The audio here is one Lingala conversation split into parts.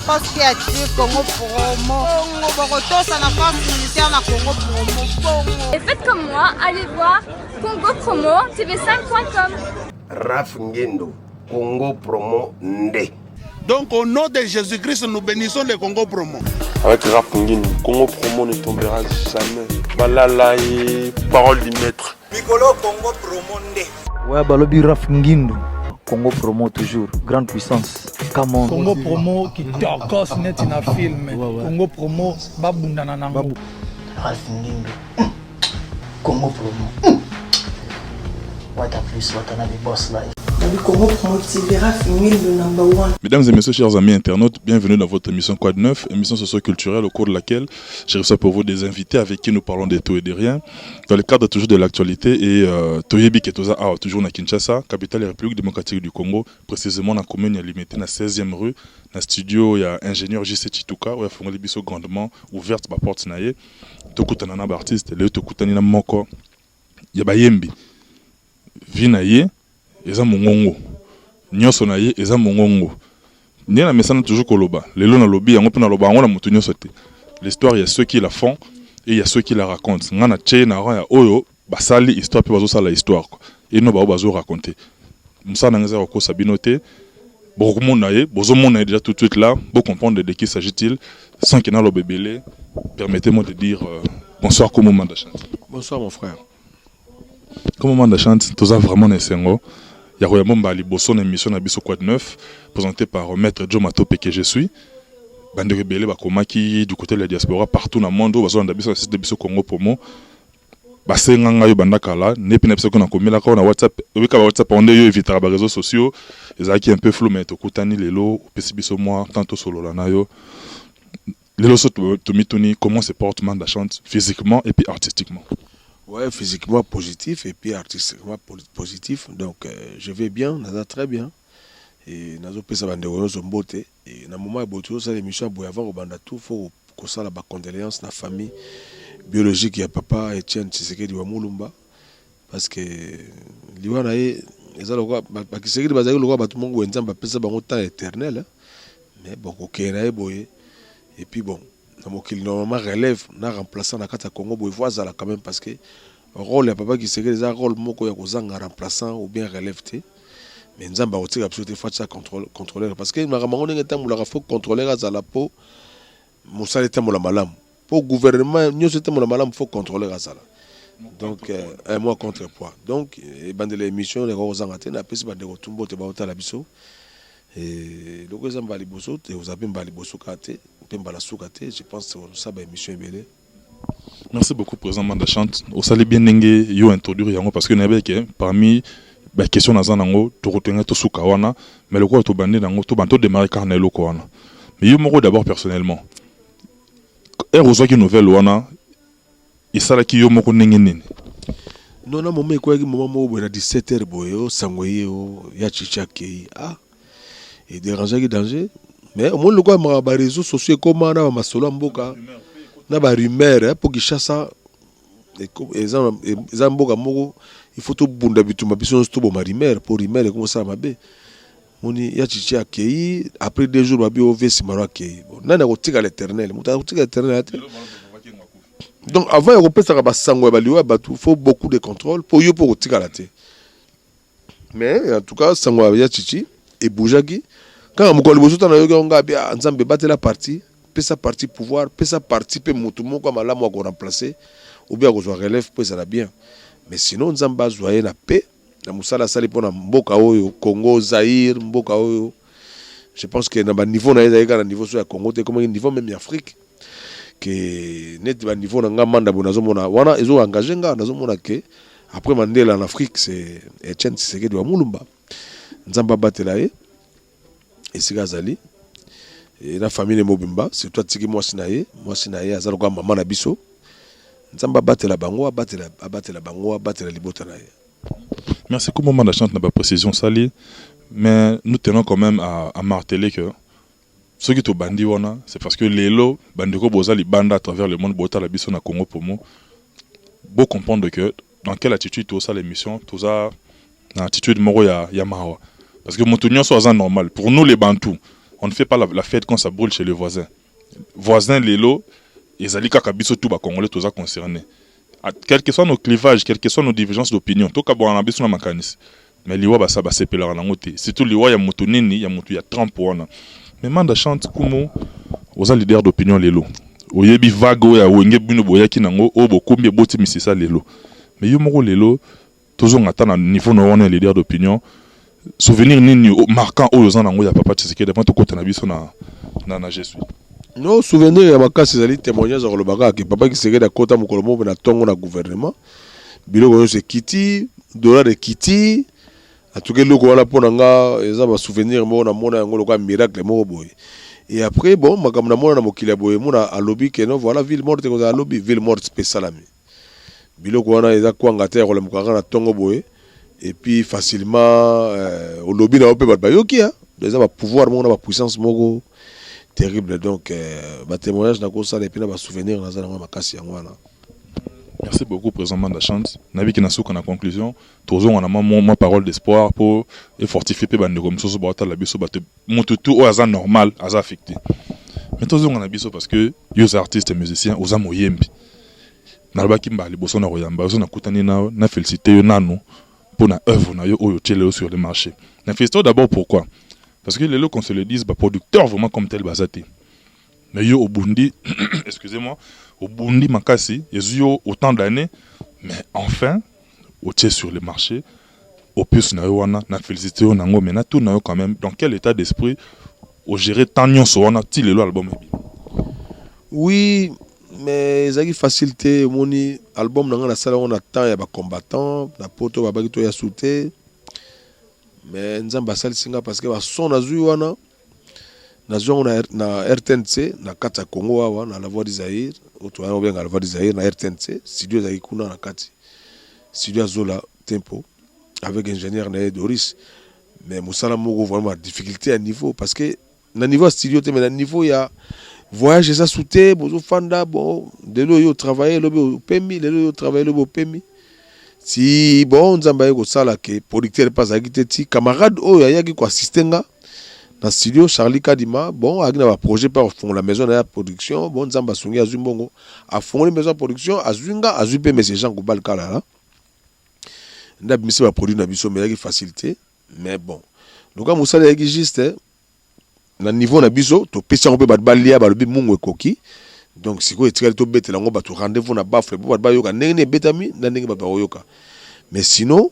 Force créative Congo Promo. Bongo bokotosa na force militaire na Congo Promo. Bongo. Et faites comme moi, allez voir Congo Promo TV5.com. Raf Ngendo, Congo Promo Nde. Donc au nom de Jésus-Christ, nous bénissons le Congo Promo. Avec Raf Ngendo, Congo Promo ne tombera jamais. Balala et parole du maître. Mikolo Congo Promo Nde. Ouais, balobi Raf Ngindu. Congo Promo toujours, grande puissance. Come on. Congo Promo qui tokos neti na film. Ouais. Congo Promo babundana nango. Ralph Ngindu. Congo Promo. Wata plus, Watanabe Boss Life. Congo Promo TV, Ralph Ngindu number one. Mesdames et messieurs, chers amis internautes, bienvenue dans votre émission Quoi de neuf, émission socio-culturelle au cours de laquelle je reçois pour vous des invités avec qui nous parlons de tout et de rien, dans le cadre toujours de l'actualité et toyebi ke toza awa toujours na Kinshasa, capitale de la République démocratique du Congo, précisément dans la commune ya Limete, na 16e rue, na studio ya ingénieur JC Chituka, oyo afongoli biso grandement ouverte ba porte na ye. Tokutana na ba artiste, lelo tokutani na moko ya bayembi. Vie na ye eza mongongo, nyonso na ye eza mongongo. Nde na mesana toujours koloba, lelo nalobi yango mpe naloba yango na moto nyonso te. L'histoire, il y a ceux qui la font et il y a ceux qui la racontent. Nga na tie na rang ya oyo basali histoire mpe bazosala histoire quoi. Eno bao bazo raconter. Mosala na nga eza kokosa bino te. Bokomona ye, bozomona ye déjà tout de suite là, bo comprendre de qui s'agit-il sans que naloba ebele. Permettez-moi de dire bonsoir Komo Manda Chante. Bonsoir mon frère. Komo Manda Chante, toza vraiment na esengo ya koyamba mbala liboso na émission na biso Quoi de neuf, présenté par maître Joe Matope que je suis. Bandeko ebele bakomaki du côté de la diaspora partout na monde oyo bazolanda biso na site de biso Congo Promo, basenga ngai yo banda kala nde mpe na biso nakomelaka oyo na WhatsApp. Oyebika ba WhatsApp nde yo evitaka ba réseaux sociaux, ezalaki un peu flou, mais tokutani lelo, opesi biso mwa temps tosolola na yo lelo. So tomituni comment se porte Manda Chante physiquement et puis artistiquement? Ouais, physiquement positif et puis artistiquement positif. Donc je vais bien, naza très bien. Et nazopesa bandeko nyonso mbote. Et na moment ya boye tozosala émission ya boye, avant kobanda tout, faut kosala bacondoléance na famille biologique ya papa Etienne Tshisekedi wa Mulumba, parce que liwa na ye eza lokola bakisekedi bazalaki lokola bato moko boye Nzambe apesa bango temps éternel, mais bon, kokende na ye boye. Et puis bon, na mokili normalement relève na remplaçant na kati ya Congo boye faut azala quand même, parce que rôle ya papa Tshisekedi eza rôle moko ya kozanga remplaçant ou bien relève te. Mais Nzambe akotika biso te, faut atia contrôleur, parce que makambo yango ndenge etambolaka, faut contrôleur azala mpo mosala etambola malamu, mpo gouvernement nyonso etambola malamu, faut contrôleur azala. Donc un mois contrepoids. Donc ebandela émission leka kozanga te, napesi bandeko tumbo te baotala biso. Eloko eza mbala liboso te, ozala mpe mbala liboso kaka te mpe mbala suka te. Je pense osala baémission ebele. Merci beaucoup, président Manda Chante. Osali bien ndenge yo introduire yango, parce que nayebi ke parmi baquestion naza nango, tokotonga tosuka wana, mais lokola tobandi nango, tobanda todémarre kaka na eloko wana. Mais yo moko d'abord personnellement, ere ozwaki nouvelle wana, esalaki yo moko ndenge nini? Non, na moment ekweyaki, moment moko boye na 17 heures boye, o sango ye o ya Chichi akei, ah, edérangeaki danger. Mais omoni lokola maka baréseau sociaux ekóma na bamasolo ya mboka na barumeur, mpo Kinshasa eza mboka moko il faut tobunda bitumba biso nyonso, toboma rumeur, mpo rumeur ekoma osala mabe. Moni ya Chichi akei, après 2 jours babi ove Simaro akei. Bon, nani akotika l'éternel? Moto akotika l'éternel te. Donc avant ya kopesaka basango ya baliwa ya bato, faut beaucoup de contrôle mpo yo mpo kotikala te. Mais en tout cas sango ya Chichi ebougeaki kaka mokolo liboso. Tana nayoki yango, nga abi: "Ah, Nzambe, batela parti, pesa parti pouvoir, pesa parti mpe motu moko ya malamu akoremplace ou bien akozwa relève mpo ezala bien." Mais sinon Nzambe azwa ye na paix na mosala asali mpona mboka oyo Congo Zaire. Mboka oyo, je pense que na baniveau na ye ezalaki kaka na niveau so ya Congo te, ekomaki niveau même ya Afrique, ke neti baniveau na nga Manda boye nazomona wana ezo engage nga, nazomona ke après Mandela en Afrique, c'est Etienne Tshisekedi wa Mulumba. Nzambe abatela ye esika azali na famille mobimba, surtout atiki mwasi na ye. Mwasi na ye aza lokola mama na biso. Nzambe abatela bango, abatela, abatela bango, abatela libota na ye. Merci beaucoup Manda Chante na précision sali, mais nous tenons quand même à marteler que ce qui tobandi wana, c'est parce que lelo bandeko boza libanda à travers le monde, botala biso na Congo Promo, bo comprendre que dans quelle attitude tosala l'émission. Toza na attitude moko ya mawa, parce que moto nyonso aza normal. Pour nous les Bantous, On ne fait pas la, la fête quand ça brûle chez le voisin. Voisin lelo ezali kaka biso tout ba congolais toza concerné. Quel que soit nos clivages, quelles que soient nos divergences d'opinion, tokabwana na biso na makanisi. Mais liwa basa basepelaka nango te. Surtout liwa ya moto nini, ya moto ya trempe wana. Mais Manda Chante Kumu, oza leader d'opinion lelo. Oyebi vague oyo ya Wenge bino boyaki nango, oyo bokumbi eboti misisa lelo. Mais yo moko lelo, tozonga ata na niveau na wana ya leader d'opinion, souvenir nini marquant oyo oza nango ya papa Tshisekedi avant tokota na biso na je suis. Non, souvenir ya makasi ezali témoignage ya koloba kaka ke papa Tshisekedi akota mokolo moko na ntongo na gouvernement, biloko nyonso ekiti, dollar ekiti. En tout cas eloko wana mpo na nga eza basouvenir moko namona yango lokola miracle moko boye. Et après, bon, makambo namona na mokili ya boye, mona alobi ke non, voilà, ville morte ekozala, alobi ville morte mpe esalami. Biloko wana eza kwanga te ya kolamuka kaka na ntongo boye et puis facilement olobi na yo mpe bato bayoki ya eza bapouvoir moko na bapuissance moko terrible. Donc batémoignage nakosala et puis na basouvenir naza nango makasi, yango wana. Merci beaucoup, président Manda Chante. Nabiki na suka na conclusion, tozonga na mwa parole d'espoir pour et fortifier pe bandeko mosusu baotala biso, bato moto tu oyo aza normal aza affecté. Mais tozonga na biso parce que yo oza artiste musicien, oza moyembi. Nalobaki mbala liboso na koyamba ozo nakutani na félicité yo nanu pour na œuvre na yo oyo otiele yo sur le marché. Na félicité d'abord pourquoi? Parce que lelo, qu'on se le dise, ba producteur vraiment comme tel baza te. Mais yo obundi, excusez-moi, obundi makasi, ezwi yo autant d'années, mais enfin otie sur le marché opus na yo wana. Na félicité yo nango, mais natuna yo quand même, dans quel état d'esprit ogérer temps nyonso wana ti lelo album ebima? Oui, mais ezalaki facile te. Omoni, album na nga nasala yango na temps ya bacombattant na poto, babaki toya su te, mais Nzambe asalisi nga parce que bason nazwi wana, nazwi yango na RTNC na kati ya Congo awa, na La Voix du Zaïre, oyo toyana kobenga La Voix du Zaïre, na RTNC studio ezalaki kuna na kati, studio azola tempo avec ingénieur na ye Doris. Mais mosala moko vraiment difficulté ya niveau, parce que na niveau ya studio te, mais na niveau ya voyage eza su te. Bozofanda, bon, lelo oyo otravaille, elobi opemi, lelo oyo otravaille, elobi opemi. Ti bon, Nzambe aye kosala ke producteur mpe azalaki te, ti camarade oyo ayaki koassiste nga na studio, Charlie Kadima, bon, ayaki na baprojet mpe akofongola maison na ye ya production. Bon, Nzambe asungi, azwi mbongo, afongoli maison ya production, azwi nga, azwi mpe monsieur Jean Goubal Kalala nde abimisi baproduit na biso. Mais eyaki facile te. Mais bon, loka mosala eyaki juste na niveau na biso, topesi yango mpe bato balia, balobi mungu ekoki. Donc sikoyo etikali tobetela yango bato rendez-vous na baffle po bato bayoka ndenge nini ebetami na ndenge bato bakoyoka. Mais sinon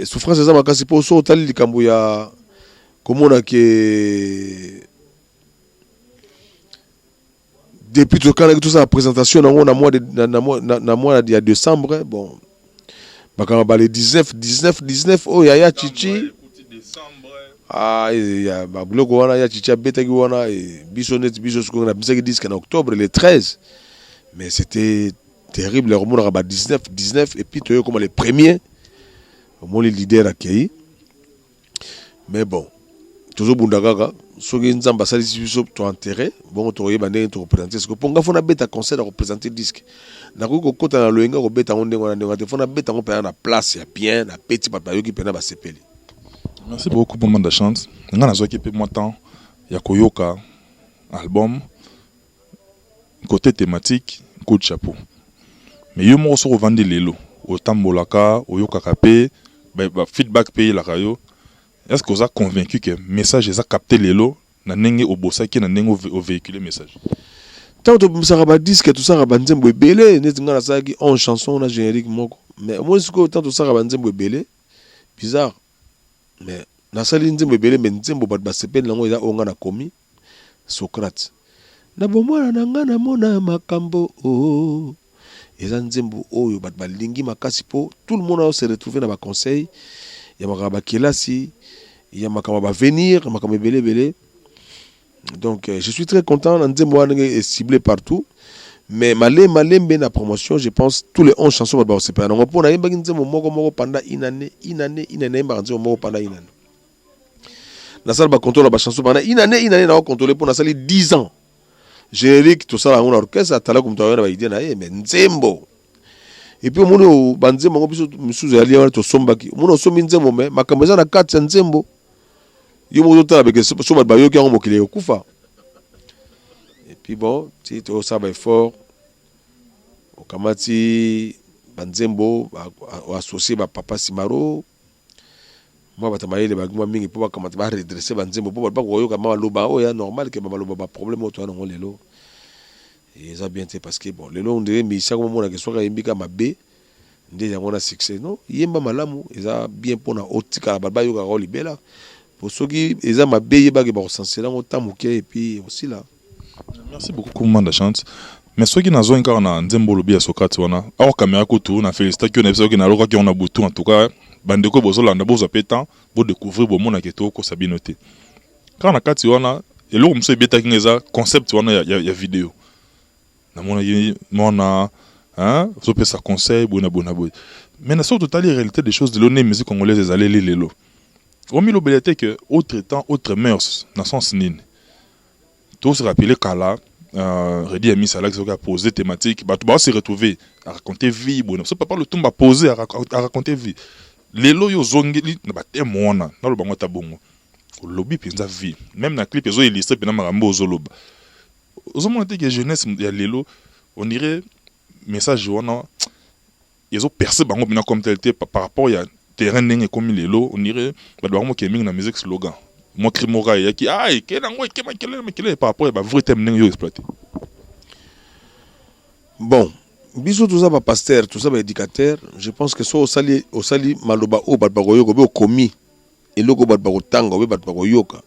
souffrance eza makasi, mpo so otali likambo ya komona ke depuis tokanaki tosala présentation nango na mois de, na mois ya décembre, bon, bakanga bale 19 19 19 oyo yaya Chichi, ah, ya babiloko wana ya Chichi abetaki wana. Biso neti biso sikoyo nabimisaki disque na octobre le 13, mais c'était terrible omonaka ba 19 19 et puis toyei koma le premier, omoni leader akei. Mais bon, tozobunda kaka. Soki Nzambe asalisi biso, toenterre bongo, tokoyeba ndenge tokoprésente sikoyo, mpo nga faut nabeta concert ya koprésente disque. Nakoki kokɔta na loyenga kobeta yango ndenge wana ndenge wana te. Faut nabeta yango mpena na place ya bien, napeti, bato bayoki mpena, basepeli. Merci beaucoup pour Manda Chante. Nga nazwaki mpe mwa temps ya koyoka album. Côté thématique, coup de chapeau. Mais yo moko soki ovandi lelo, otambolaka, oyokaka mpe ba feedback mpe eyelaka yo, est ce que oza convaincu que message eza capté lelo na ndenge obosaki, na ndenge ovéhicule message? Ntango tobimisaka badisque, tosalaka banzembo ebele. Neti ngai nasalaki 11 chanson na générique moko. Mais omoni sikoyo, ntango tosalaka banzembo ebele, bizarre, mais nasali nzembo ebele, mais nzembo bato basepeli nango eza oyo ngai nakomi, Socrate na bomwana na ngai namona makambo. Oh. Eza nzembo oyo bato balingi makasi, mpo tout le monde azo se retrouver na baconseil ya makambo ya bakelasi, ya makambo ya bavenir, makambo ebele ebele. Donc je suis très content na nzembo wana ndenge eciblé partout. Mais malembe malembe na promotion, je pense tous les 11 chansons bato bakosepela nango, mpo nayembaki nzembo moko moko pendant une année, une année, une année. Nayembaka nzembo moko pendant une année, nasala bacontrôle ya bachanson pendant une année, une année nakocontrôle, mpo nasali 10 ans. Générique tosala yango na orchestre, atalaki moto ayo na baidée na ye, mais nzembo, et puis omoni banzembo yango biso misusu ezali wana tosombaki. Omoni, osombi nzembo, mais makambo eza na kati ya nzembo. Yo moko ozotala beke so bato bayoki yango mokili ekokufa. Et puis bon, ti tosala ba effort, okamati banzembo, oassocie ba papa Simaro, mwa bato ya mayele bazalaki mwa mingi mpo bakamata ba redresser banzembo mpo bato bakoyoka maloba oyo ya normal ke maloba ba problème oyo toza nango lelo eza bien te parce que bon lelo on dirait musicien akomomona ke soki ayembi kaka mabe nde yango wana succès. Non, yemba malamu eza bien mpona otikala bato bayokaka yo libela, po soki eza mabe yebake bakosansela yango temps moke et puis ekosila. Merci beaucoup Kumanda Chante. Mais soki nazongi kaka na nzembo olobi ya Socrate wana, hors camera kutu na felicitaki yo, nayebisaki yo nalokaki yango na butu. En tout cas bandeko bozolanda bozwa pe temps bo découvrir, bomona ke tokokosa bino te. Kaka na kati wana eloko mosusu ebetaki nga eza concept wana ya video. Namonaki mwana hein ozopesa conseil boye na boye na boye. Mais na soki totali réalité des choses lelo nde musique congolaise ezaleli lelo. Omilobela te que autre temps autre mœurs na sens nini? To se rappeler kala Reddy Amisi alaki soki a poser thématique bato ba se retrouver à raconter vie boye na so papa Lutumba poser à raconter vie. Lelo yo ozongeli na ba thème wana naloba ngo ata bongo. Olobi penza vie meme na clip ezo illustrer pena makambo ozoloba. Ozomona te que jeunesse ya lelo on dirait message wana ezo percer bango pena comme tel te par rapport ya terrain ndenge ekomi lelo, on dirait bato bakomi kokende mingi na musique slogan. Mwa cri moko eyaki ah eke nango eke makelele makelele par rapport ya ba vrai thème ndenge yo exploiter. Bon, biso toza ba pasteurs, toza ba educateurs, je pense que soki osali osali maloba oyo bato bakoyoka obe okomi eloko oyo bato bakotanga obe bato bakoyoka,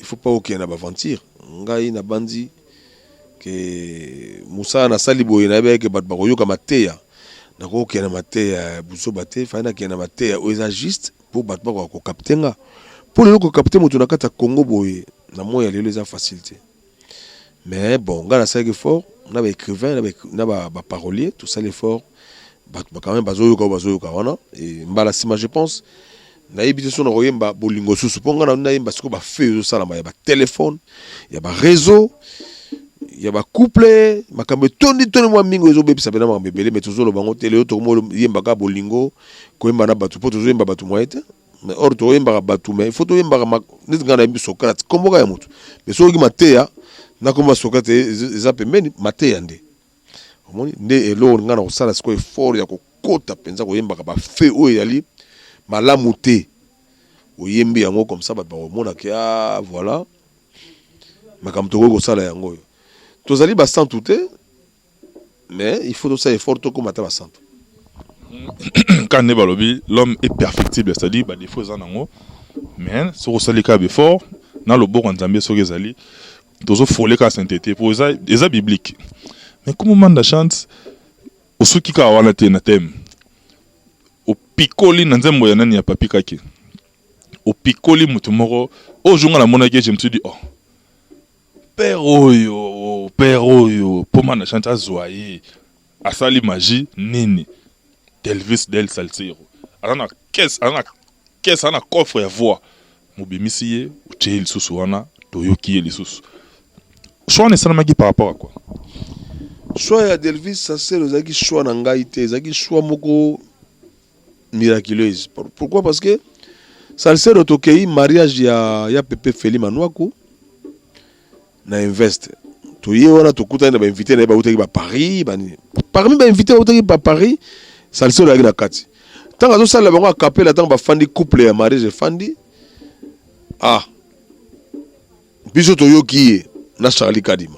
il faut pas okende na ba aventure. Ngai nabanzi ke mosala nasali boye nayebaki ke bato bakoyoka mateya, nakoki kokende na mateya ya buzoba te, fallait nakende na mateya oyo eza juste po bato bakoka ko capter nga. Po lelo ko capter moto na kati ya Congo boye na moyi ya lelo eza facile te. Mais bon nga nasalaki effort na ba ecrivain na ba parolier tosali effort, bato quand même bazoyoka oyo bazoyoka wana. Et mbala sima je pense nayebi te soki nakoyemba bolingo susu po nga nayemba sikoyo ba feu ezosalama ya ba telephone ya ba reseau ya ba couple, makambo etondi tondi mwa mingi ezobebisa pena makambo ebele, mais tozoloba yango te. Lelo tokomoyemba kaka bolingo, koyemba na bato po tozoyemba bato moyen te, mais or toyembaka bato, mais il faut toyembaka neti ngai nayembi Socrate kombo kaka ya moto, mais soki mateya na kombo ya Socrate eza pembeni, mateya nde omoni nde eloko ngai na kosala sikoyo effort ya kokota mpenza koyembaka ba feu oyo ezali malamu te, oyembi yango comme ça bato bakomona ke ah voilà makambo tokoki kosala yango oyo. Tozali basantu te, mais il faut tosala effort tokóma ata basantu. Quand nde balobi l'homme est perfectible, c'est-à-dire ba défaut eza nango, mais soki osali kaka effort na loboko ya Nzambe soki ezali tozo frôler kaka sainteté po eza eza biblique. Mais comme Manda chante osuki kaka wana te na thème, opikoli na nzembo ya nani ya Papi Kake, opikoli motu moko oyo jour nga namonaki ye, je me suis dit oh père oyo, père oyo po Manda chante azwa ye asali magie nini? Delvis Del Salsero aza na caisse, aza na caisse, aza na coffre ya voix, mobimisi ye otie ye lisusu wana, toyoki ye lisusu. Choix wana esalamaki par rapport à quoi? Choix ya Delvis Salsero ezalaki choix na ngai te, ezalaki choix moko miraculeuse. Pourquoi? Parce que Salsero tokei mariage ya Pepe Feli Manuaku na Invest, toye wana tokutani na ba invité na ye bautaki ba Paris bani. Parmi ba invité bautaki ba Paris, Salsero ayaki na kati. Ntango azosalela bango akapela, ntango bafandi couple ya mariage efandi, ah biso toyoki ye na Charlie Kadima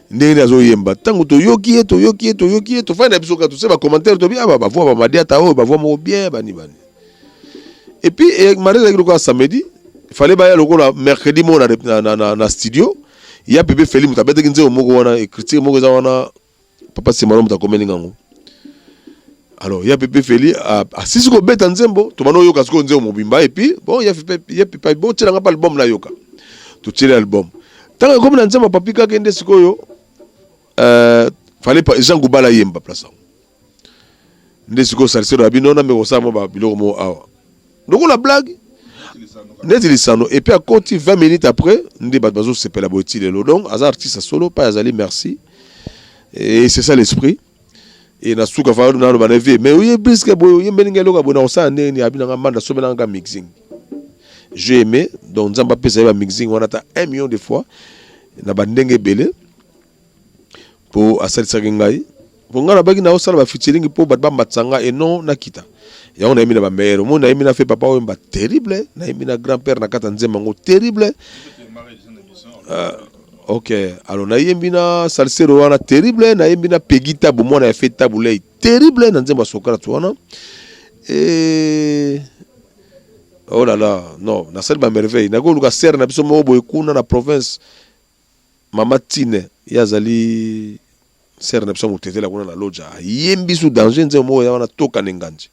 ndenge nini azoyemba. Ntango toyoki ye, toyoki ye, toyoki ye, tofandi na biso kaka tose ba commentaire, tobi ah ba voix ba madiata oyo ba voix moko bien bani bani. Et puis mariage ezalaki lokola samedi, fallait baya lokola mercredi moko na studio ya Pepe Feli, moto abetaki nzembo moko wana, écriture moko eza wana, papa Simaro moto akomeli ngango. Alors ya Pepe Feli asisi kobeta nzembo, tobanda oyoka sikoyo nzembo mobimba. Et puis bon ya Pepe bon tielanga mpe album nayoka, totieli album. Ntango ekomi na nzembo ya Papi Kake nde sikoyo fallait Jean Goubal ayemba place yango, nde sikoyo Salsero ya bino nameka kosala mwa biloko moko awa lokola blague neti lisano. Et puis akoti 20 minutes après nde bato bazosepela boye ti lelo. Donc aza artiste solo pa azali, merci, et c'est ça l'esprit. Et na suka fa naloba na vie, mais oye briske boye oyembeli ngai eloko ya boye na kosala ndenge nini? Abi nanga manda sombelanga mixing. J'ai aimé donc Nzambe apesa ye ba mixing wana ata 1 million de fois na ba ndenge ebele po asalisaki ngai po ngai nabaki na osala ba featuring po bato bamatisa ngai et non nakita yango nayembi na ba meilleur omoni nayembi na fe papa oyemba terrible nayembi na grand père na kati ya nzembo yango terrible ok alors nayembi na salsero wana terrible nayembi na pegi tabu mwana ya fe tabu ley terrible na nzembo ya socrate wana et Oh là là, non, nasali ba merveille. Nakoluka sœur na biso moko boye kuna na province. Mama Tine, ye azali sœur na biso motetela kuna na loja. Ayembi sous danger nzembo moko ya wana toka ne nganji.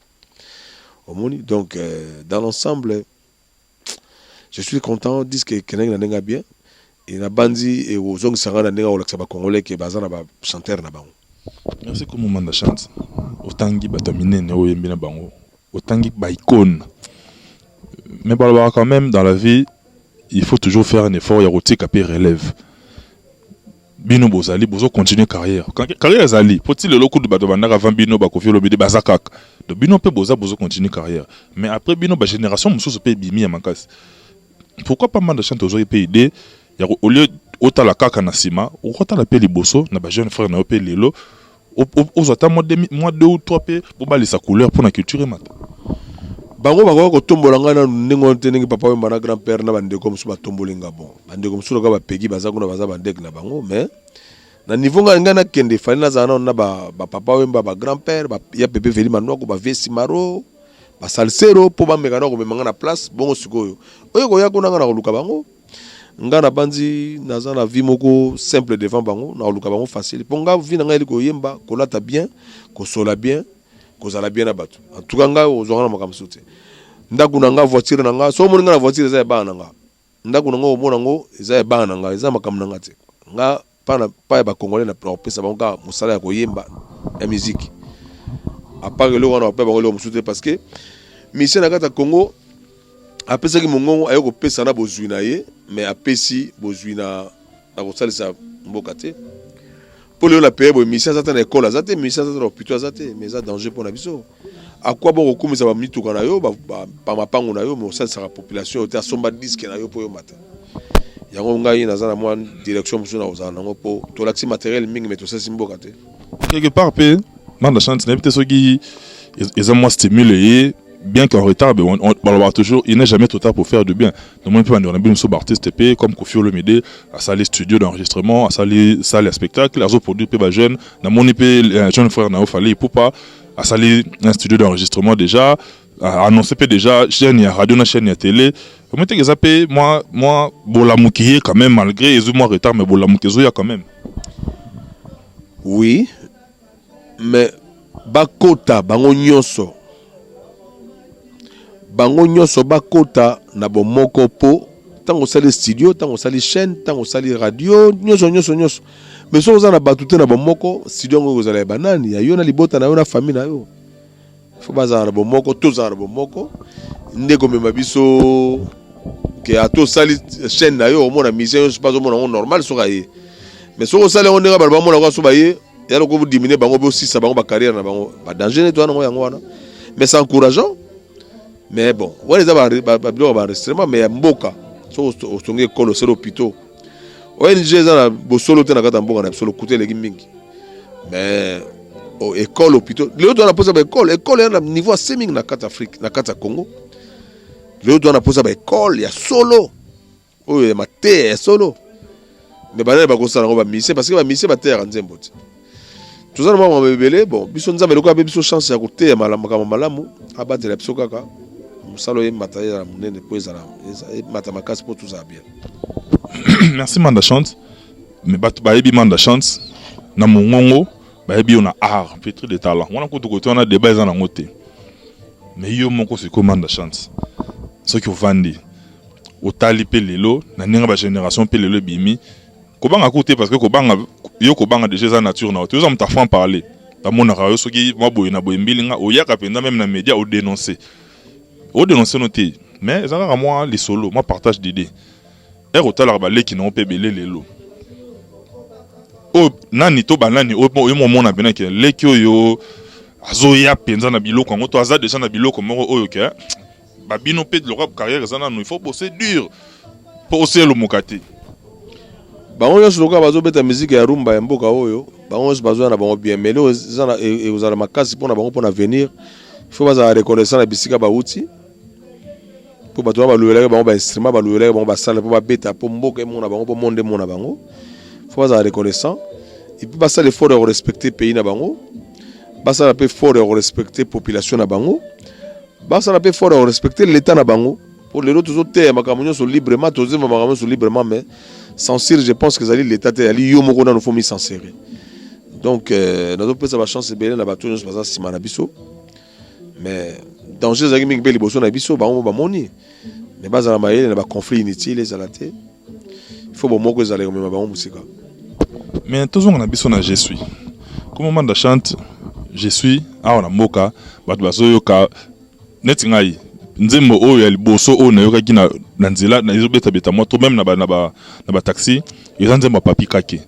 Omoni donc dans l'ensemble je suis content disque ekendaki na ndenge ya bien et nabanzi ekozongisa ngai na ndenge ya kolakisa ba congolais ke baza na ba chanteur na bango. Merci Kumu Manda Chante. Otangi bato ya minene oyo oyembi na bango. Otangi ba icônes. Mais balobaka quand même dans la vie il faut toujours faire un effort ya kotika pe relève. Bino bozali bozo continuer carrière. Carrière ezali po ti lelo kutu bato bandaka avant bino ba Koffi Olomide baza kaka. Donc bino pe boza bozo continuer carrière. Mais après bino ba génération mosusu pe ebimi ya makasi. Pourquoi pas Manda Chante ozwaki pe idée ya au lieu otala kaka na sima, okotala pe liboso na ba jeunes frères na yo pe lelo ozwa ata mwa 2 ou 3 pe bobalisa couleur pona culture emata. Bango bakoka kotombola ngai nanu ndenge wana te ndenge papa Wemba na grand père na ba ndeko mosusu batomboli nga bon ba ndeko mosusu lokola ba Peggy baza kuna baza ba ndeko na bango mais na niveau ngai ngai nakende fallait nazala nanu na ba, ba papa Wemba ba grand père ba, ya Pepe Veli Manuaku ba Vieux Simaro ba Salsero po bameka na komema ngai na place bongo sikoyo oyo koya kuna ngai nakoluka bango. Nga na banzi naza na vie moko simple devant bango na koluka bango facile po nga vie na nga eli koyemba kolata bien kosola bien kozala bien na batu en tout cas nga ozwa nga na makambo mosusu te ndaku na nga voiture na nga soki omoni nga na voiture eza ya bana na nga ndaku na nga omona ngo eza ya bana na nga eza makambo na nga te nga pa na pa ya ba congolais na kopesa bango kaka mosala ya koyemba ya musique à part eloko wana kopesa bango eloko mosusu te parce que musicien na kati ya Congo apesaki mongongo aye kopesa na bozwi na ye mais apesi bozwi na na kosalisa mboka te mpo lelo na paye boye musicien aza te na ekole aza te musicien aza te na hôpital aza te mais eza danger mpo na biso akwa bo kokumisa bamituka na yo bamapango na yo mais osalisaka population yo te asomba disque na yo mpo yo mata yango ngai naza na mwa direction mosusu na kozala nango mpo tolakisi materiel mingi mais tosalisi mboka te. Quelque part mpe Manda Chante nayebi te soki eza mwa stimule ye bien qu'en retard mais on, balobaka toujours il n'est jamais trop tard pour faire du bien. Namoni mpe bandeko na bino mosusu baartiste mpe comme Koffi Olomide asali studio d'enregistrement, asali salle ya spectacle, azoproduire mpe bajeune. Namoni mpe jeune frère na yo Fally Ipupa asali un studio d'enregistrement déjà, annoncé mpe déjà chaîne ya radio na chaîne ya télé. Omoni teke eza mpe mwa bolamuki ye quand même malgré ezwi mwa retard mais bolamuki ezoya quand même. Oui, mais bakota bango nyonso bango nyonso bakota na bomoko po ntango osali studio ntango osali chaîne ntango osali radio nyonso nyonso nyonso mais soki oza na bato te na bomoko studio yango ekozala ya banani ya yo na libota na yo na famille na yo fo bazala na bomoko tozala na bomoko nde komema biso ke ata osali chaîne na yo omona musicien nyonso mpe azomona yango normal soki aye mais soki osali yango ndenge bato bamona yango so baye ya loko bodimine bango bosisa bango bacarrière na bango badanger neti wana yango yango wana mais c'est encourageant mais bon wana eza babiloko ya baenregistrement mais ya mboka soki otongi ekolo osali hôpitaux ONG eza na bosolo te na kati ya mboka na biso lokuta eleki mingi mais oh, école hôpitaux lelo toza na mposa ba école école ya na niveau ase mingi na kati ya Afrique na kati ya Congo lelo toza na mposa ba école ya solo oyo ya mateya ya solo mais banani bakosala yango ba musicien parce que ba musicien bateyaka nzembo te toza na mwa makambo ebele bon biso nzambe lokola ape biso chance ya koteya makambo malamu abatela biso kaka mosala oyo emata ezala monene mpo ezala emata makasi mpo tozala bien. Merci Manda Chante mais bato bayebi Manda Chante na mongongo bayebi yo na art pétri de talent wana kutu kote wana débat eza nango te mais yo moko sikoyo Manda Chante soki ovandi otali mpe lelo na ndenge ba génération mpe lelo ebimi kobanga kutu te parce que kobanga yo kobanga déjà eza nature na yo te oza moto a franc parler bamonaka yo soki mwa boye na boye mbilinga oyaka mpenza meme na média odénonce odénonce no te mais eza kaka mwa lisolo mwa partage d'idée ere otalaka baleki na yo mpe ebele lelo oyo nani to banani oyo momona mpena ke leki oyo azoya mpenza na biloko yango to aza deja na biloko moko oyo ke Babino mpe lokola carrière eza nanu, il faut bosser dur mpo oselomoka te. Bango nyonso lokola bazobeta miziki ya rumba ya mboka oyo, bango nyonso bazoya na bango bien, mais eloko ekozala makasi mpona bango mpona avenir, il faut bazala reconnaissant na bisika bauti, mpo bato wana balobelaki bango bainstrument, balobelaki bango basala mpo babeta, mpo mboka emona bango, mpo monde emona bango. Faut bazala reconnaissant et puis basala effort ya korespecter pays na bango, basala mpe effort ya korespecter population na bango, basala mpe effort ya korespecter l'état na bango. Po lelo tozoteya makambo nyonso librement, tozemba makambo nyonso librement, mais censure, je pense que ezali l'état te, ezali yo moko nano, faut micensurer. Donc nazopesa bachance ebele na bato nyonso baza nsima na biso, mais danger ezalaki mingi mpe liboso na biso. Bango bamoni, mais bazala mayele na baconflit inutile ezala te. Il faut bomoko ezala, komema bango mosika. Mais tozonga na biso na Je suis. Comme Manda Chante, Je suis awa na mboka, bato bazoyoka neti ngai, nzembo oyo ya liboso oyo nayokaki na nzela ezobetabeta mwa to même na bataxi, eza nzembo ya Papi Kake.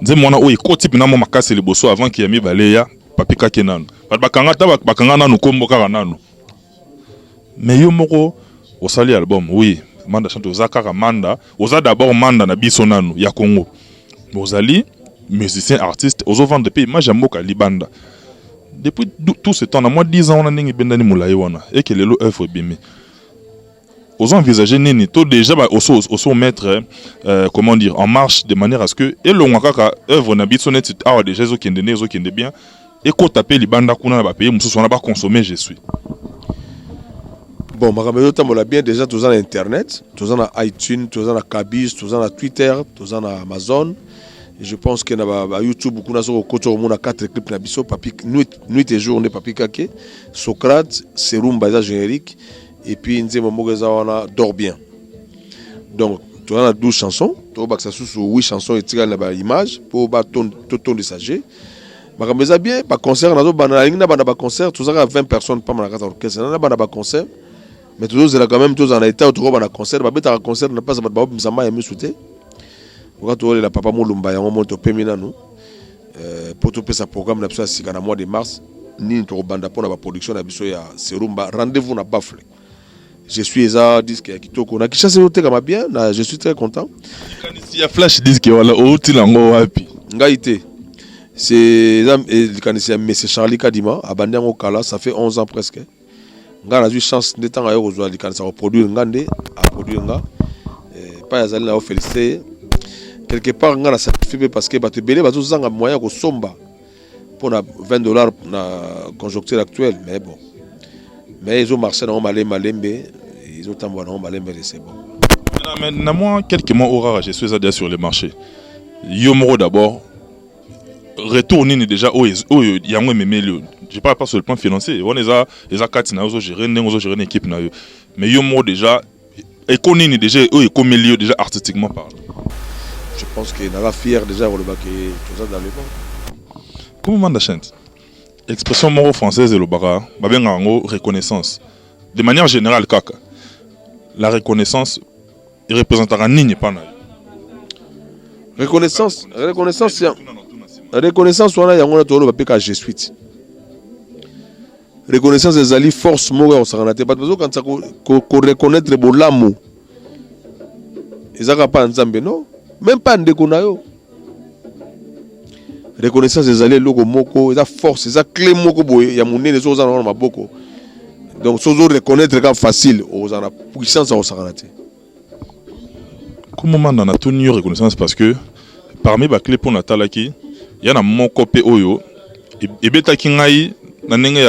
Nzembo wana oyo ekoti mpena mwa makasi liboso avant que ya mibale ya Papi Kake. Nanu bato bakanga ta bakanga nanu kombo kaka nanu. Mais yo moko osali album, oui, Manda Chante, oza kaka Manda, oza d'abord Manda na biso nanu ya Congo. Ozali musicien, artiste, ozovendre mpe image ya mboka libanda. Depuis tout ce temps, na mwa 10 ans wana, ndenge ebendani molai wana, eke lelo œuvre ebimi, ozo envisager nini to déjà oso mettre comment dire, en marche de manière à ce que elongwa kaka œuvre na biso neti awa déjà ezokende nde ezokende bien, ekota mpe libanda kuna na bapays mosusu wana, baconsommer Je suis? Bon, makambo ezotambola bien. Déjà toza na internet, toza na iTunes, toza na Kabis, toza na Twitter, toza na Amazon. Et je pense que na ba YouTube kuna, soki okoti, okomona 4 clip na biso: Papi, Nuit et Jour nde Papi Kake, Socrate, Serumba eza générique, et puis nzembo moko eza wana, Dors bien. Donc toza na 12 chansons, tokobakisa susu 8 chansons etikali na baimage mpo totondisa g. Makambo eza bien. Baconcert nazobanda, nalingi nabanda baconcert. Tozaka 20 personnes pamba na kati ya orchestre. Nabanda baconcert, mais tozozela quand même tozala na état oyo tokobanda concert. Babetaka concert na place bato baobimisa mai ya misu te. Oka tozolela papa Molumba yango mo topemi nanu mpo topesa programme na biso ya sika na mois de mars, nini tokobanda mpona baproduction na biso ya Serumba. Rendez-vous na Bafle. Je suis eza disque ya kitoko na Kinshasa, ezotekama bien na, je suis très content. Likanisi ya flash disque wana outi nango wapi? Ngai te, c'est eza likanisi ya monsieur Charlie Kadima, abandi yango kala, ça fait 11 ans presque. Ngai nazwi chance nde ntango aye kozwa likanisi ya koproduire nga, nde aproduire nga. Epai azali na yo, félicité ye. Quelque part nga na satisfait mpe parce que bato ebele bazozanga moyen ya kosomba mpona 20 $ na conjoncture actuelle. Mais bon, mais ezomarche nango malembe malembe, ezotambola nango malembe, c'est bon. Mais na mwa quelques mois oyo kaka Je suis eza déjà sur le marché, yo moko d'abord, retour nini déjà oyo yango ememeli yo? Je parle pas sur le plan financier, wana eza kati na yo, ozogérer ndenge ozogérer na équipe na yo, mais yo moko déjà, eko nini déjà oyo ekomeli yo déjà artistiquement parle? Je pense que naza fier déjà koloba ke toza dans le bon. Comment Manda Chante, expression moko française elobaka, babengaka yango reconnaissance. De manière générale kaka, la reconnaissance ereprésentaka nini epa na yo? Reconnaissance wana, yango wana toloba mpe ka Je suis. Reconnaissance ezali force moko ya kosangana te. Bato bazokanisa koreconnaître bolamu eza kaka mpa ya Nzambe. Non, même pas ndeko na yo. Reconnaissance ezali eloko moko, eza force, eza clé moko boye ya monene. Soki oza na wana maboko, donc soki ozoreconnaître kaka facile, okozala na puissance ya kosangana te. Comment Manda, natuni yo reconnaissance parce que parmi baclé mpo natalaki ya na moko mpe oyo ebetaki ngai na ndenge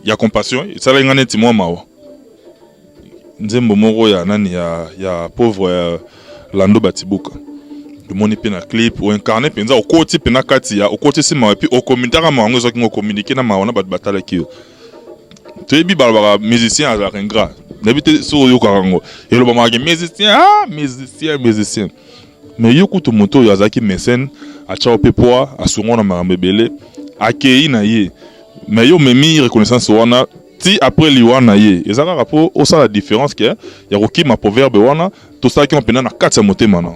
ya compassion, esalaki ngai neti mwa mawa, nzembo moko ya nani, ya pauvre ya Lando Batibuka. Tomoni mpe na clip oincarne mpenza, okoti mpenza kati ya okotisi mawa, et puis okommunikaka mawa yango, ezwaki ngo ocommuniquer na mawa na bato batalaki yo. Toyebi balobaka musicien azalaka ingrat, nayebi te soki oyokaka yango, elobamaka musicien, ah, musicien, musicien. Mais yo kutu, moto oyo azalaki mécène, atya yo mpe poids, asunga na makambo ebele, akei na ye, mais yo omemi reconnaissance wana ti après liwa na ye. Eza kaka mpo osala différence ke ya kokima proverbe wana, tosalaki ngo mpenza na kati ya motema na?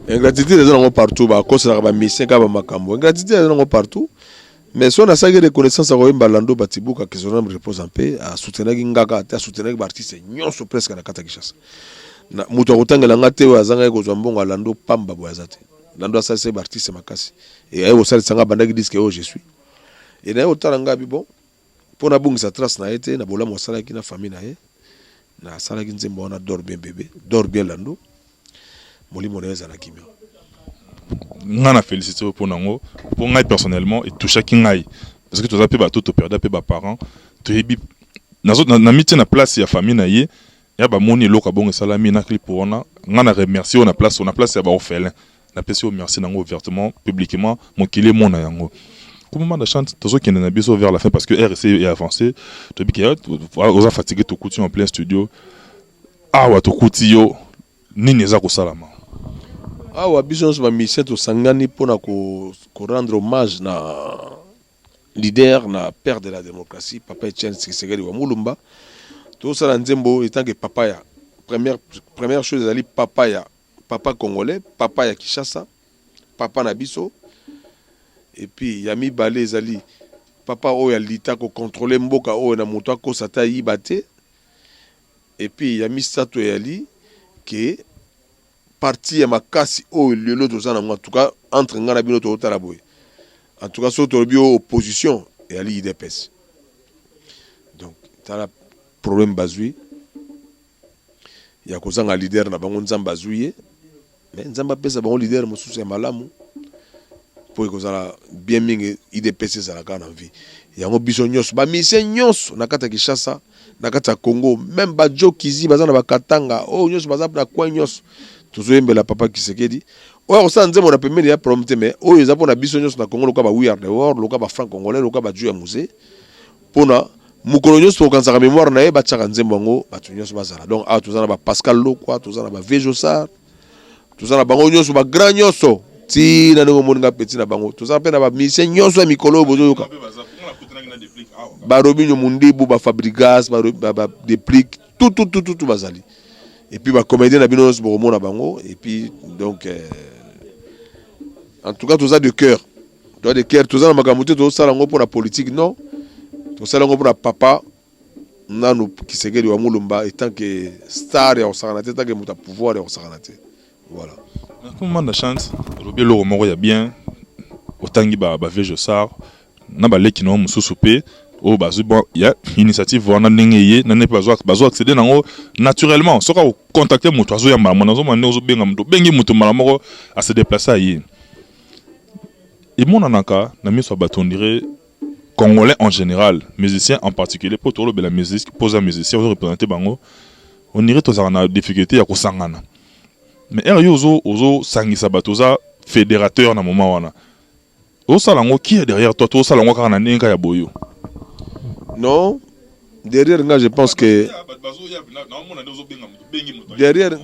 Ingratitude eza nango partout. Bakoselaka bamusicien kaka bamakambo. Ingratitude eza nango partout. Mais soki nasalaki reconnaissance ya koyemba Lando Batibuka, que son âme repose en paix, asoutenaki nga kaka te, asoutenaki ba artistes nyonso presque na kati ya Kinshasa. Na moto akotangela nga te oyo azangaki kozwa mbongo ya Lando pamba boye aza te. Lando asalisaki ba artistes makasi. Et aye kosalisa nga abandaki disque oyo je suis. Et naye kotala nga abi bon mpo nabungisa trace na ye te na bolamu asalaki na famille na ye, nasalaki nzembo wana Dors bien bebe, dors bien Lando, molimo na ye ezala kimia. Nga na felicite yo pona ngo po ngai personnellement etouchaki ngai parce que toza pe bato toperda pe ba parents, toyebi nazo na mitie na place ya famille na ye ya bamoni eloko ya bongo esalami na clip wana. Nga na remercier yo na place ya ba orphelin. Napesi yo merci nango ouvertement, publiquement, mokili emona yango. Kumba chante, tozokende na biso vers la fin parce que RC est avancé. Toyebi ke oza fatigué. Tokuti en plein studio awa, tokuti yo. Nini eza kosalama? Awa biso nyonso bamusicien tosangani mpona korendre hommage na leader, na père de la démocratie, papa Etienne Tshisekedi wa Mulumba. Tozosala nzembo etant que papa ya première chose ezali papa ya papa congolais, papa ya Kinshasa, papa na biso. Et puis ya mibale ezali papa oyo alita kocontrôle mboka oyo na moto akosa te, ayiba te. Et puis ya misato eyali ke parti ya makasi oyo lelo toza nango, en tout cas entre ngai na bino tozotala boye, en tout cas soki tolobi oyo opposition eyali UDPS. Donc tala problème bazwi ya kozanga leader na bango. Nzambe azwi ye, mais Nzambe apesa bango leader mosusu ya malamu mpo ekozala bien mingi. UDPS ezalaka na vie yango. Biso nyonso bamusicien nyonso na kati ya Kinshasa, na kati ya Congo, même bajokizi baza na bakatanga oyo nyonso baza na coin nyonso, tozoyembela papa Tshisekedi. Oyo akosala nzembo na pembeni ya problème te, mais oyo eza mpona biso nyonso na Congo, lokola ba We Are The World, lokola bafranc congolais, lokola baju ya musée, mpona mokolo nyonso tokokanisaka mémoire na ye, batiaka nzembo yango, bato nyonso bazala. Donc awa toza na bapascal Lokwa, toza na bavejosar, toza na bango nyonso, bagrand nyonso, ntina ndenge omoni nga petit na bango. Toza mpe na bamusicien nyonso ya mikolo oyo bozoyoka, barobinho Mundibu, bafabrigas, badeplique, tout tout tout tout bazali. Et puis bacomédien na bino nyonso bokomona bango. Et puis donc en tout cas toza de cœur, toza de cœur. Toza na makambo te, tozosala yango mpona politique, non, tosala yango mpona papa nanu Tshisekedi wa Mulumba, etant que star ya kosakana te, etant que moto ya pouvoir ya kosakana te. Voilà. Manda Chante, olobi eloko moko ya bien. Otangi bavieux Josar na baleki na yo mosusu mpe oyo bazwi bon ya initiative wana, ndenge ye na nde mpe bazo accéder nango naturellement. Soki akocontacte moto, azoyambala mona, azomona ndenge ozobenga moto, obengi moto mbala moko ase déplace aye. Emonanaka na miso ya bato, on dirait congolais en général, musicien en particulier, mpo tolobela musique, mpo oza musicien, ozoreprésente bango, on dirait tozalaka na difficulté ya kosangana. Mais ere yo ozosangisa bato, oza fédérateur na moment wana, osala yango, qui est derrière toi? Tosala yango kaka na ndenge kaka ya boyo? Non, derrière nga, je pense que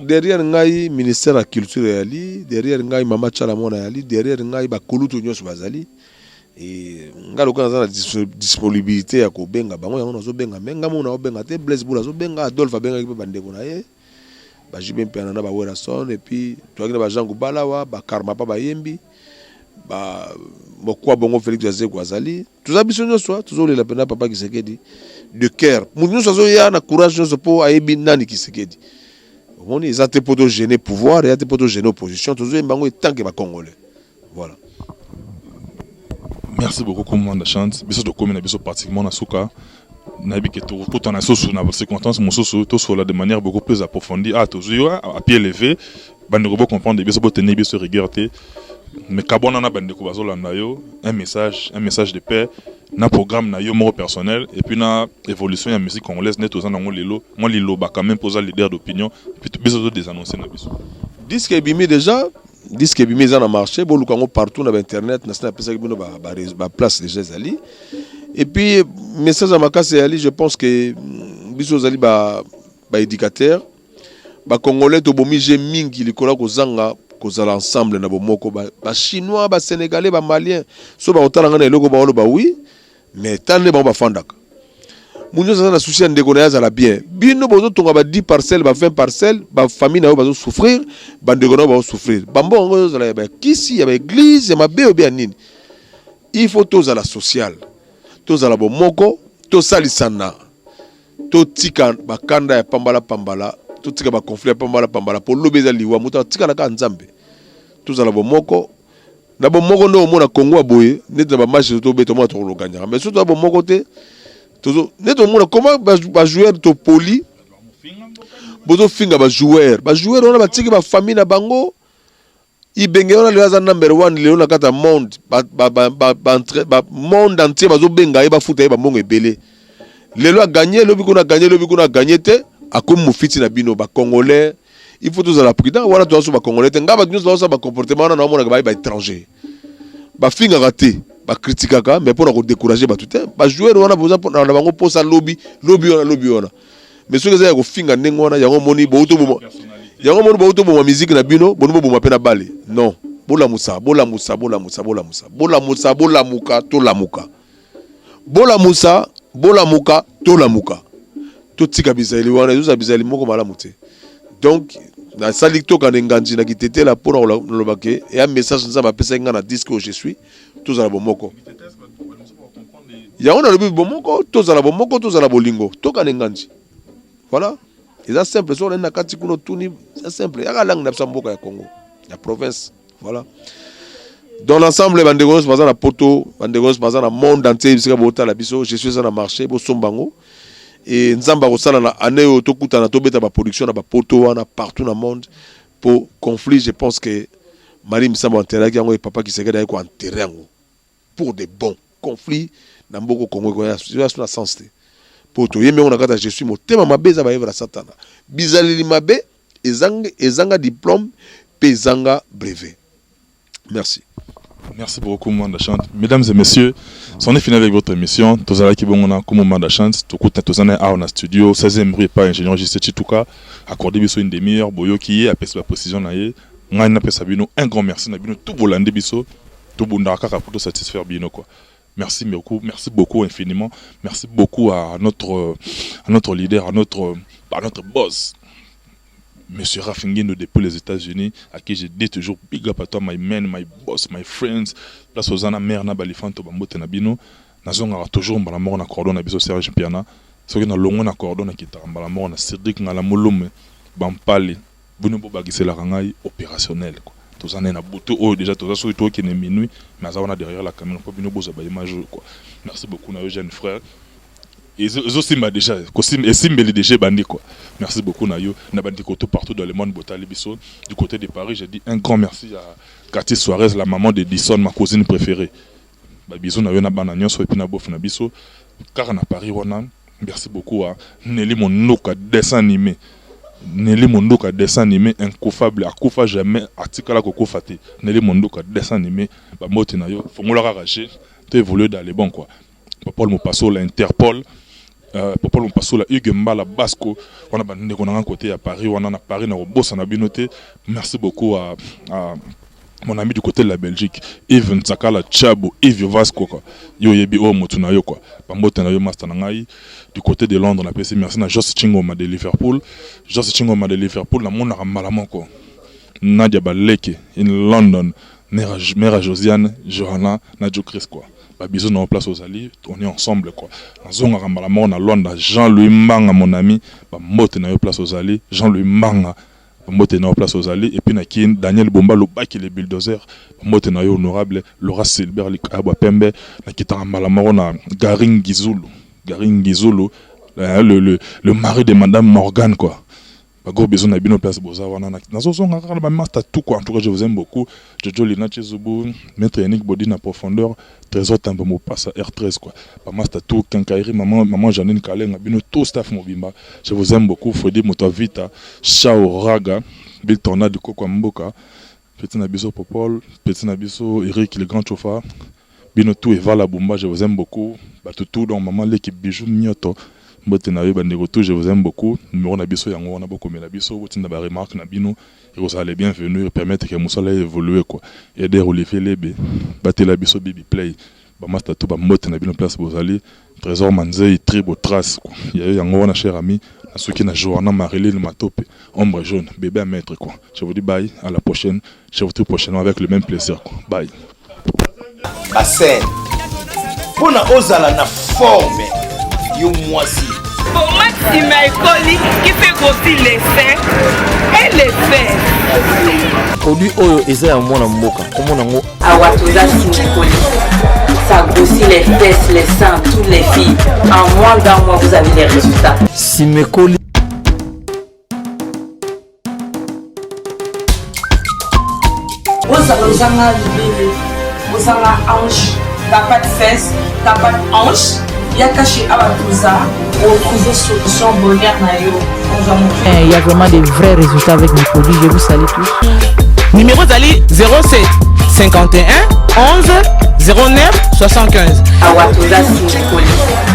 derrière ngai ministère ya culture eyali, derrière ngai mama Tshala Mwana yali, derrière ngai bakulutu nyonso bazali. E ngai lokola naza na disponibilité ya kobenga bango, yango nazobenga. Me ngai moko naobenga te, Blaise Bula azobenga, Adolphe abengaki mpe bandeko na ye, baJB Mpiana na baWerason. Et puis toyaki na baJean Gubalawa, bakarma mpa bayembi mokwa bongo, Félix Azeko azali. Toza biso nyonso tozolela mpena papa Tshisekedi de cœur. Moto nyonso azoya na courage nyonso mpo ayebi nani Tshisekedi. Omoni, eza te mpo togêner pouvoir, eza te mpo togêner opposition. Tozoyemba yango etant que bacongolais. Voilà. Merci beaucoup, Manda Chante. Biso tokomi na biso pratiquement na suka. Nayebi ke tokokutana susu na circonstance mosusu, tosola de manière beaucoup plus approfondie. Ah, tozwi yo à pied levé. Bandeko bocomprendre biso, botenir biso rigueur te. Mais kabwana na bandeko bazolanda yo un message, un message de paix na programme na yo moko personnel et puis na évolution ya musique congolaise nde toza nango lelo. Mwa liloba quand même, mpo oza leader d'opinion, puis biso todésannonce na biso. Disque ebimi déjà, disque ebimi, eza na marché, boluka yango partout na bainternet. Na sina napesaki bino baplace déjà ezali. Et puis message ya makasi eyali, je pense que biso ozali baéducateur bacongolais, tobomi je mingi likolo ya kozanga kozala ensemble na bomoko. Bachinois, basénégalais, bamalien, so bakotala ngai na eloko, baoloba oui, mais tala nde bango bafandaka. Moto nyonso aza na souci ya ndeko na ye azala bien. Bino bozotonga ba 10 parcelle, ba 20 parcelle, bafamille na yo bazosouffrir, bandeko na yo bazosouffrir. Bambongo yango ezozala ya bakisi ya baeglise ya mabe obe ya nini. Il faut tozala social, tozala bomoko, tosalisana, totika bakanda ya pambala pambala, totika ba conflit ya pambala pambala, po lobi eza liwa, moto atikala kaka Nzambe. Tozala bomoko, na bomoko nde omona Congo ya boye, neti na ba match tobeta omona tokologanyaka, mais soki toza bomoko te, tozo neti omona comment ba joueur topoli, bozofinga ba joueur, ba joueur wana batiki ba famille na bango. Ibenge wana lelo aza number one lelo na kati ya monde, ba, ba, ba, ba, ba, entre, ba monde entier bazobenga ye, bafuta ye bambongo ebele. Lelo aganye, lobi kuna aganye, lobi kuna aganye te, akomi mofiti na bino ba congolais. Il faut tozala prudent wana, toza so ba congolais te. Nga bato nyonso bazosala ba comportement wana, naomonaka baye ba étranger, bafingaka te, bakritikaka, mais mpona kodécourage bato te. Bajoueur wana boza na bango mposa lobi lobi wana lobi wana, mais soki eza ya kofinga ndenge wana, yango omoni bouto boma, yango omoni bouto boma musique na bino, boni boboma mpe na bale. Non, bolamusa, bolamusa, bolamusa, bolamusa, bolamusa, bolamuka, tolamuka, bolamusa, bolamuka, tolamuka, totika bizaleli wana, ezozala bizaleli moko malamu te. Donc nasali tokende nganzi na kitetela mpona koloba ke eya message Nzambe apesaki ngai na disque oyo je suis. Tozala bomoko, yango nalobi bomoko, tozala bomoko, tozala bolingo, tokende nganzi. Voilà, eza simple. Soki olandi na kati kuna, otuni, eza simple, yaka langue na biso ya mboka ya Congo ya province. Voilà, dans l'ensemble, bandeko nyonso baza na poto, bandeko nyonso baza na monde entier, bisika botala biso, je suis eza na marché, bosomba yango. E Nzambe akosala na année oyo tokutana, tobeta baproduction na bapoto wana partout na monde. Po conflit, je pense que Marie Misambo enterraki yango e papa Kisekedi aye koenterre yango pour de bon. Conflit na mboka Congo ekoya na sens te, po toyembi yango na kati ya je suis. Motema mabe eza baevre ya Satana, bizaleli mabe ezanga, ezanga diplôme mpe ezanga brevet. Merci. Merci beaucoup, Manda Chante. Mesdames et messieurs, c'en est fini avec votre émission. Tozalaki bongo na Kumu Manda Chante. Tokuta tozana awa na studio 16e rue par ingénieur Justin Chituka. Accordé biso une demi-heure, boyoki ye apesi ba précision na ye. Ngai napesa bino un grand merci na bino tout bolande biso. Tobundaka kaka pour satisfaire bino quoi. Merci beaucoup, merci beaucoup infiniment. Merci beaucoup à notre leader, à notre boss, Monsieur Raph Ngindo depuis les États-Unis, à qui je dis toujours big up à toi, my man, my boss, my friends. Place aux ana mère na balifanto bambote na bino. Nazongaka toujours mbala moko na cordon na biso Serge Piana. Soki na longo na cordon na kitaka mbala moko na Cédric Ngala Molume bampali bino bobakiselaka ngai opérationnel quoi. Toza na butu oyo déjà, toza soki tokende minuit, mais aza wana derrière la caméra mpo bino bozwa baimage oyo quoi. Merci beaucoup na yo, jeune frère, ezosimba déjà, esimbeli déjà, ebandi quoi. Merci beaucoup na yo, na bandeko tout partout dans le monde botali biso. Du côté de Paris, j'ai dit un grand merci à Cathy Suarez, la maman de Disson, ma cousine préférée. Babiso na yo na bana nyonso et puis na bof na biso kaka na Paris wana. Merci beaucoup à Nelly Mondoka, dessin animé, Nelly Mondoka, dessin animé incoffable, akufa jamais, atikala kokufa te. Nelly Mondoka, dessin animé, bambote na yo, fongola kaka g to évoluer dans les bons quoi. Paul Mopasola, Interpol, Paul Mopasola, Hugues Mbala Basco wana, bandeko na nga côté ya Paris wana, na Paris na kobosana bino te. Merci beaucoup à mon ami du côté de la Belgique, Yves Ntsakala Tchabo, Yves Vasco quoi. Yo yebi oyo motu na yo quoi, bambote na yo, master na ngai du côté de Londres. Napesi merci na Jos Chingoma de Liverpool, Jos Chingoma de Liverpool. Namonaka mbala moko Nadia Baleke in London, mère Josiane, Johanna na Jo Chris quoi. Babiso na place ozali, on est ensemble quoi. Nazongaka mbala moko na Londres, Jean-Louis Mbanga, mon ami, bambote na yo place ozali. Jean-Louis Mbanga, bambote na yo place ozali. Et puis na Kin, Daniel Bomba Lobaki, le bulldozer, bambote na yo. Honorable Laura Silber Likayabwa Pembe. Nakitaka mbala moko na Garing Gizulu, Garing Gizulu, le mari de madame Morgane quoi. Bagros bisous na bino place boza wana. Nazozonga kaka na bamaster tout quoi. En tout cas, je vous aime beaucoup. Jojo Lina Chizubu, maître Yannick Bodi na profondeur, Trésor Tambo Mopasa R13 quoi, bamaster tout, Kenkairi, maman, maman Janine Kalenga, bino tout staff mobimba, je vous aime beaucoup. Fredi Moto Vita, Chao Raga, Bill Tornade, Koko Mboka, petit na biso Popol, petit na biso Eric le grand chauffard, bino tout, Evala Bumba, je vous aime beaucoup. Bato tout, donc maman leki Bijou Mioto, mbote na yo. Bandeko tout, je vous aime beaucoup. Numéro na biso yango wana, bokomela biso, botinda baremarque na bino, ekozala les bienvenus, permettre ke mosala évolue quoi. Eder Olivier Lebe, batela biso Bibi Play, bamaster tout, bambote na bino place bozali. Trésor Manzei, Tribo Trace quoi, ya yo yango wana, cher ami. Nasuki na Joanna Marilyn Matope, ombre jaune, bébé à maître quoi. Je vous dis bye, à la prochaine, je vous retrouve prochainement avec le même plaisir quoi. Bye. Bassin. Mpo na ozala na forme yo mwasi. Pommade Simaekoli qui fait grossir les seins et les fesses. Produit oyo eza ya mwana mboka, komona yango. Awa toza Simaekoli. Ça grossit les fesses, les seins, toutes les filles. En moins d'un mois, vous avez les résultats. Simekoli. Ozala ozanga libele, ozanga hanche, t'as pas de fesses, t'as pas de hanche, yaka chez Awa Toza, retrouver solution bonheur na yo. Ozwa motu. Eh, il y a vraiment des vrais résultats avec mes produits. Je vous salue tous. Numéro ezali 07 51 11 09 75. Awa toza Simekoli.